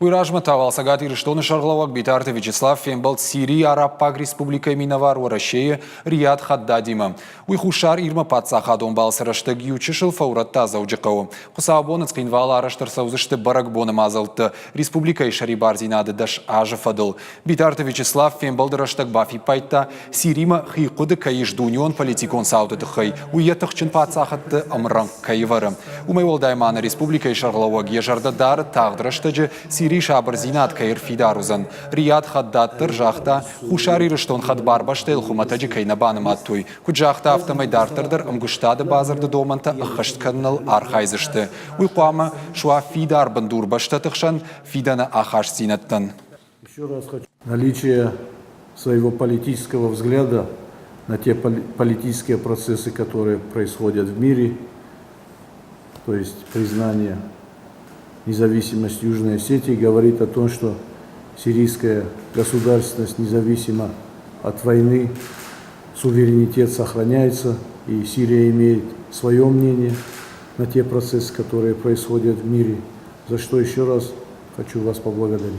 Уый размӕ та уал Цӕгат Ирыстоны сӕргълӕууӕг Битарты Вячеслав фембӕлд Сирийы Араббаг Республикӕйы минӕвар Уӕрӕсейы Рияд Хаддадимӕ. Уый Хуссар Ирмӕ паддзахадон балцы рӕстӕг иу чысыл фӕурӕдта Дзӕуджыхъӕуы. Хуыцаубоны Цхинвалы арӕзт ӕрцӕудзысты бӕрӕгбоны мадзӕлттӕ республикӕйы сӕрибардзинады 10 азы фӕдыл. Битарты Вячеслав фембӕлды рӕстӕг бафиппайдта, Сиримӕ хи хъуыды кӕй ис дунеон политикон цауты тыххӕй, уый йӕ тыхджын паддзахӕдты ӕмрӕнхъ кӕй ӕвӕры. Уымӕй уӕлдай ма нӕ республикӕйы сӕргълӕууӕг йӕ зӕрдӕ дары тагъд рӕстӕджы Сирийы сабырдзинад кӕй ӕрфидар уыдзӕн. Рияд Хаддад дӕр загъта, Хуссар Ирыстон хӕдбар бӕстӕйыл хуымӕтӕджы кӕй нӕ банымадтой. Куыд загъта, афтӕмӕй дарддӕр дӕр ӕмгуыстады бадзырды домӕнтӕ ӕххӕст кӕныныл архайдзысты. Уый хъуамӕ суа фидар бындур бӕстӕты хсӕн фидӕны ахастдзинӕдтӕн. Еще раз хочу наличие своего политического взгляда на те политические процессы, которые происходят в мире, то есть признание независимости Южной Осетии, говорит о том, что сирийская государственность независима от войны, суверенитет сохраняется, и Сирия имеет свое мнение на те процессы, которые происходят в мире, за что еще раз хочу вас поблагодарить.